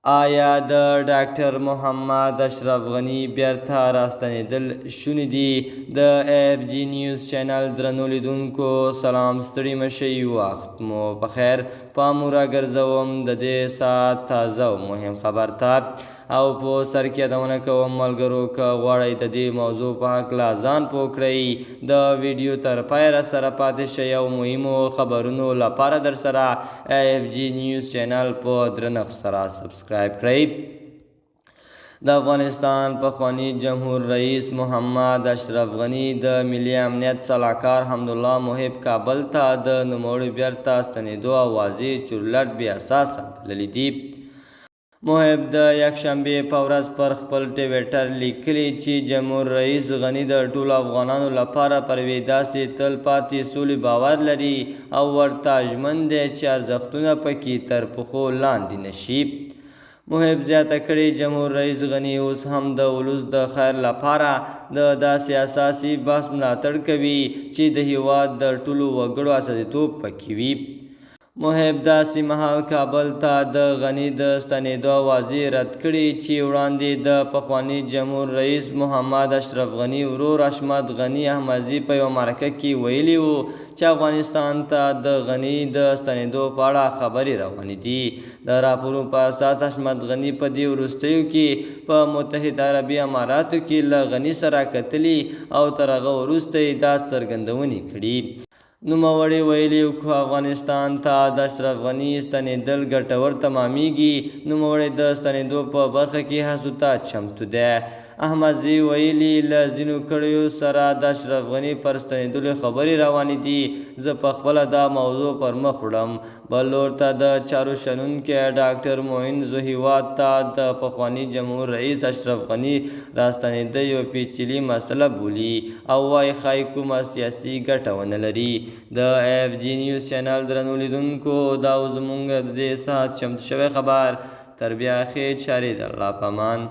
آیا د ډاکټر محمد اشرف غني بیرته راستنېدل شوني دي؟ د اف جی نیوز چینل درنو لیدونکو سلام، ستړي مه شئ، وخت مو په خیر. پام راګرځوم د دې ساعت تازه او مهم خبر ته، او په سر کې یادونه کوم ملګرو، که غواړئ د دې موضوع په هکله ځان پوه کړئ د ویډیو تر پایه راسره پاتې شئ او مهمو خبرونو لپاره درسره اف جی نیوز چینل په درنښت سره سبسکرایب کړئ. د افغانستان پخواني جمهور رئیس محمد اشرف غني د ملي امنیت سلاکار حمدالله محب کابل ته د نوموړي بیرته ستنېدو اوازې چورلټ بې اساسه بللي دي. محب د یکشنبې په ورځ پر خپل ټویټر لیکلي چې جمهور رئیس غني د ټولو افغانانو لپاره پر یوې داسې تل پاتې سولې باور لري او ورته ژمن دی چې ارزښتونه پکې تر پښو لاندې نه شي. محب زیاته کړې، جمهور رئیس غني اوس هم د ولس د خیر لپاره د داسې اساسي بحث ملاتړ کوي چې د هیواد د ټولو وګړو استازیتوب پکې وي. محب داسې مهال کابل ته د غني د ستنېدو اوازې رد کړي چې وړاندې د پخواني جمهور رئیس محمد اشرف غني ورور حشمت غني احمدزي په یوه مرکه کې ویلي وو چې افغانستان ته د غني د ستنېدو په اړه خبرې روانې دي. د راپورونو په اساس حشمت غني په دې وروستیو کې په متحده عربي اماراتو کې له غني سره کتلي او تر هغه وروسته یې دا څرګندونې کړي. نوموړي ویلي، که افغانستان ته د اشرف غني ستنېدل ګټور تمامېږي، نوموړی د ستنېدو په برخه کې هڅو ته چمتو دی. احمدزي ویلي، له ځینو کړیو سره د اشرف غني پر ستنېدلو خبرې روانې دي، زه په خپله دا موضوع پر مخ وړم. بل لور ته د چارو شنونکی ډاکټر معین هیواد ته د پخواني جمهور رئیس اشرف غني راستنېدل یوه پیچلې مسله بولي او وایي ښایي کومه سیاسي ګټه ونه لري. د اف جی نیوز چینل درنو لیدونکو، دا و زموږ د دې ساعت چمتو شوی خبر. تر بیا ښې چارې، د الله په امان.